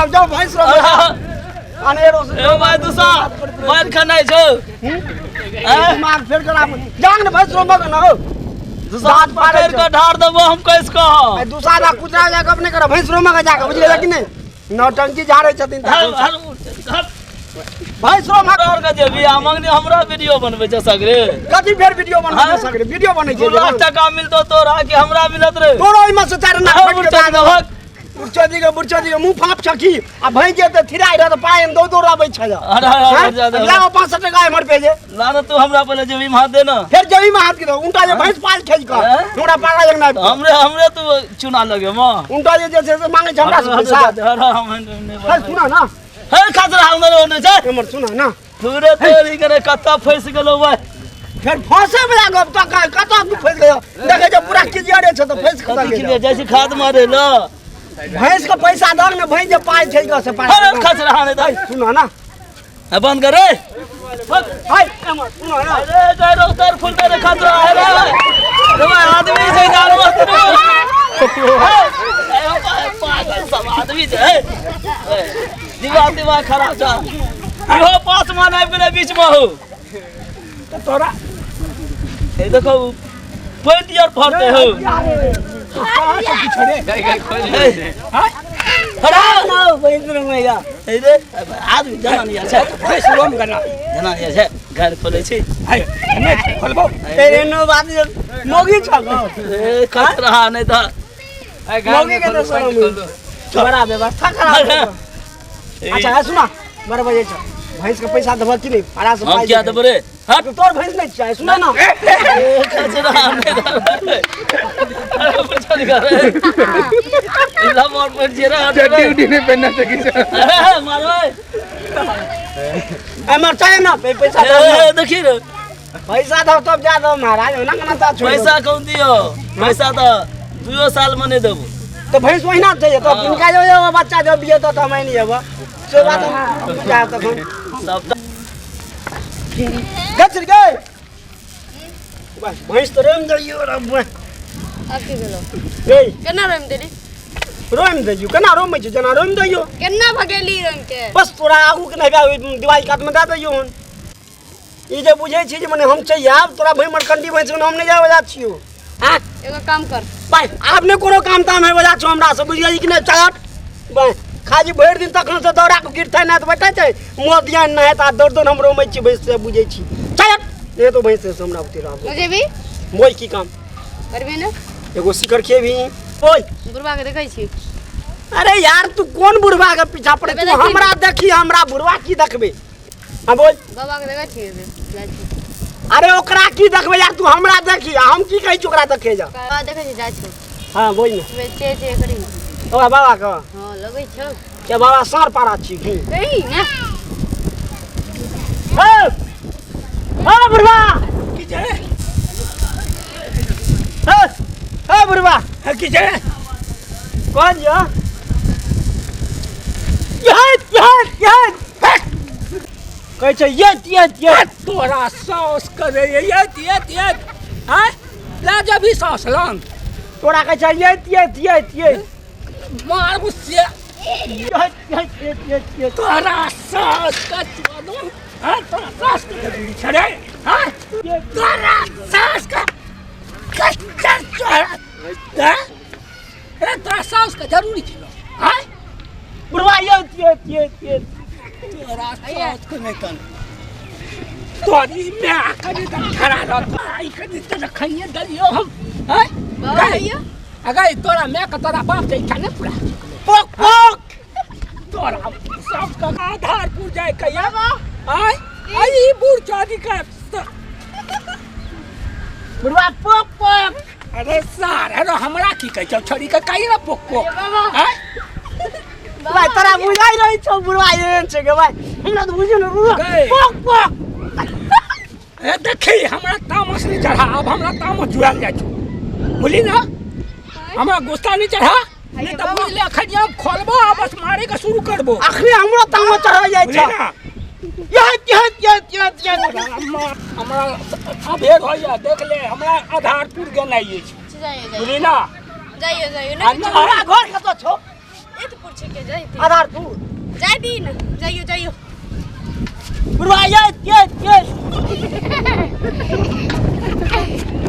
आब जाओ भैंस रो अनेरो से ए भाई दूसरा मार खानाइ छौ हैं दिमाग फेर खराब जान ने भैंस रो मग न हो दूसरा दाँत पाड़ै पकड़ के ढार देबो हम कैस कह आ दूसरा दा कुतरा जा गप नहीं कर भैंस रो मग जा के बुझ गेला कि नहीं नौटंकी झाड़ै छथिन हर तखन हर हर भैंस रो मग और के जेबी आ मंगनी हमरा वीडियो बनबै छै सगरे कथी फेर वीडियो बनबै हाँ? छै सगरे वीडियो बनै छै 2 लाख टका मिलतो तोरा कि हमरा मिलत रे तोरो ओहिमे से चारि नाक हर फटि के दए देबो। दहक बुढ़चो जी के बुढ़चो जी के मुंह फाँप छकी आ भैंस जे तऽ थिराइ रह तऽ पाइ दौड़ दौड़ आबै छै अरे अरे जा दे लाओ 500 टका एम्हर भेजे ला ना तू हमरा पहिले जेबी में हाथ दे ना फेर जेबी में हाथ के उनटा जे भैंस पाल खेज कर हैं? हमरा पाला जंग नहीं हमरे हमरे तू चुना लगे मां उनटा जे जे छै से मांगे छै हमरा से पैसा हे सुना ना हे खतरा हमरे ओने छै एम्हर सुना ना पूरे तोरी करे कत्ता फंस गेलो भाई फेर फंसे वाला गप तो कतऽ तू फंस गयो देखै छै पूरा क्लियरे छै तऽ फंस कतऽ कथी गेल के जैसे खाद मारे ल भैंस के पैसा दऽ ने भैंस जे पाल खेज कर से पाल अरे खतरा नहीं हे सुना ना दे बंद कर रे हे एम्हर सुना ना अरे गैर उतर फुल दे खतरा है रे रे भाई आदमी छै जानवर पागल सब आदमी छै दिमाग दिमाग खराब छ इहो पास मान आबि गेलै बीच में हो तऽ तोरा हे देखो पैंट यार फड़ते हो हे रे आदमी जना नहीं छै जना नहीं छै घर खोलै छी एहनो बात जे मोगी छ गो ए खतरा नहीं तऽ मोगी के तऽ शरम बड़ा व्यवस्था खराब छै। अच्छा है सुना बड़ बजे छ भैंस के पैसा देबऽ कि नहीं पारा से हम पाइ क्या देबै। देबै रे हट तोर भैंस नहीं छै सुना ना ए खतरा नहीं तऽ अरे पूछो नहीं कर इला मोर पर जेरा चड्डी उड्डी नहीं पहनना चाहिए अरे मारो एमर चाहिए ना पैसा दो ना। ए देखी रे पैसा दो तब जा दो महाराज ओना केना ता छोड़ पैसा कौन दियो पैसा तऽ दुइयो साल में नहीं देबो तो भैंस ओहिना चाहिए तो हाँ। किनका जो जो बच्चा जो बिये तो हम नहीं जेबो से बात हम जा तखन सबटा गछ गे बस भैंस तो रोम दैयो रे बुआ। आब की भेलो ए केना रोमि देली रोम दैयो केना रोमै छै जेना रोम दैयो केना भगेली रोमि के बस तोरा आगू के नहीं दिवाली कात में दए दैयो हन ई जे बुझै छी जे मने हम चाहिए आब तोरा भै मरकंडी भैंस के हम नहि जाय बजा छियो हाँ एगो काम कर भाई आब नहि कोनो काम ताम है बजा छौ हमरा से बुझि गेली कि नहि चल भाई खाली भरि दिन तखन से दौड़ा के गिरतै नहि तऽ बैठै छै मुँह ध्यान नहि हेतै आ दौड़ दौड़ हम रोमै छी भैंस से बुझै छी चल नहि तो भैंस से हमरा उते रहब मुझे भी बोल की काम करबी ने एगो शिखर खेबी बोल बुढ़बा के देखै छी अरे यार तू कोन बुढ़वा के पीछा पड़े तू हमरा देखी हमरा बुढ़वा की देखबे हाँ बोल बाबा के देखै छी जाइ छी अरे ओकरा की देखबे यार तू हमरा देखी आ हम की कहै छी ओकरा देखे जा बाबा देखै छी जाइ छी हाँ बोल ने चे चे करी ओकरा बाबा के हाँ लगै छौ के बाबा सार पारा छी की कही ने ए ए बुढ़वा की छै ए ए बुढ़वा है की छै कौन जो यह यह यह कहै छै ये ये ये तोरा साउस करे यत यत यत आँय लए जेबही साउस लग तोरा कहै छै ये ये ये ये मार गुस्से ये ये ये ये ये तोरा साउस के चोदू हाँ तोरा साउस के जरूरी छै रे हाँ तोरा साउस के कच्चा चोरा हाँ अरे तोरा साउस के जरूरी छै हाँ बुढ़वा ये ये ये ये तोरा साउस के नहि तन तोरी माय कनी तऽ खड़ा रहत आई कनी तऽ रखैये दलियो हम हाँ बाबा भैया अगर तोरा माय के तोरा बाप के इच्छा नहि पूरा पोक पोक तोरा साउस के आधार पुर जाय के या आय आई ई बूढ़ चादी के बुढ़वा पोक पोक अरे सार अरे हमरा की कहै छौ छोड़ी के कही ना पोक पोक आय भाई तोरा बुझाइ रहै छौ बुढ़वा एहन छै गे भाई हमरा तऽ बुझे ने बुढ़वा गै। पोक पोक ए देखी हमरा तामस नहीं चढ़ा अब हमरा तामस जुड़ल जाइ छौ बुझली ना हमरा गुस्सा नहीं चढ़ा नहीं तऽ बुझ ले अखन हम खोलबो आ बस मारे के शुरू करबो अखने हमरो तामस चढ़ल जाइ बुझली छै ना ये ये ये ये ये हमरा अबेर होइया देख ले हमरा आधारपुर गेनाइ अछि जाइयो बुझली ना जाइयो जाइयो आ ने ना हमरा घर कतऽ छौ एतपुर दूर छिके जाइते। आधार दूर। जाय दी न, जाइयो जाइयो। बुढ़वा ये ये ये।